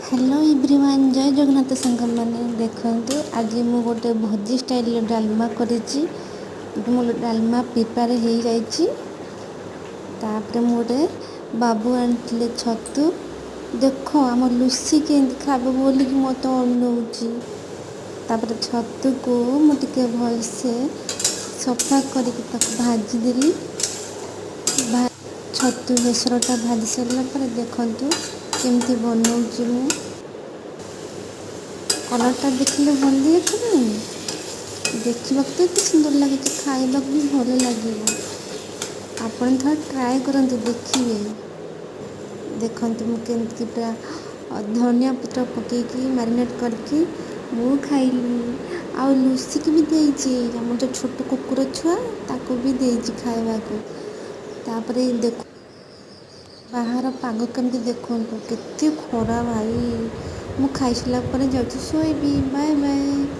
Hello everyone, ଜୟ ଜଗନ୍ନାଥ ସାଙ୍ଗମାନେ। ଦେଖନ୍ତୁ, ଆଜି ମୁଁ ଗୋଟେ ଭୋଜି ଷ୍ଟାଇଲ୍ର ଡାଲମା କରିଛି। ମୋ ଡାଲମା ପ୍ରିପେୟାର ହେଇଯାଇଛି। ତାପରେ ମୁଁ ଗୋଟେ ବାବୁ ଆଣିଥିଲେ ଛତୁ। ଦେଖ, ଆମ ଲୁସି କେମିତି ଖାଇବ ବୋଲିକି ମୋତେ ଅନଉଛି। ତାପରେ ଛତୁକୁ ମୁଁ ଟିକେ ଭଲସେ ସଫା କରିକି ତାକୁ ଭାଜିଦେଲି। ଛତୁ ବେସରଟା ଭାଜି ସାରିଲା ପରେ ଦେଖନ୍ତୁ କେମିତି ବନଉଛି ମୁଁ। କଲର୍ଟା ଦେଖିଲେ ଭଲ ଦେଖାଯାଉନି? ଦେଖିବାକୁ ତ ଏତେ ସୁନ୍ଦର ଲାଗୁଛି, ଖାଇବାକୁ ବି ଭଲ ଲାଗିବ। ଆପଣ ଥରେ ଟ୍ରାଏ କରନ୍ତୁ, ଦେଖିବେ। ଦେଖନ୍ତୁ, ମୁଁ କେମିତି ପୁରା ଧନିଆ ପତ୍ର ପକେଇକି ମ୍ୟାରିନେଟ୍ କରିକି ମୁଁ ଖାଇଲି ଆଉ ଲୁସିକି ବି ଦେଇଛି। ଆମର ଯେଉଁ ଛୋଟ କୁକୁର ଛୁଆ, ତାକୁ ବି ଦେଇଛି ଖାଇବାକୁ। ତାପରେ ଦେଖ, ବାହାର ପାଗ କେମିତି ଦେଖନ୍ତୁ, କେତେ ଖରା ଭାଇ। ମୁଁ ଖାଇସାରିଲା ପରେ ଯାଉଛି ଶୋଇବି। Bye bye.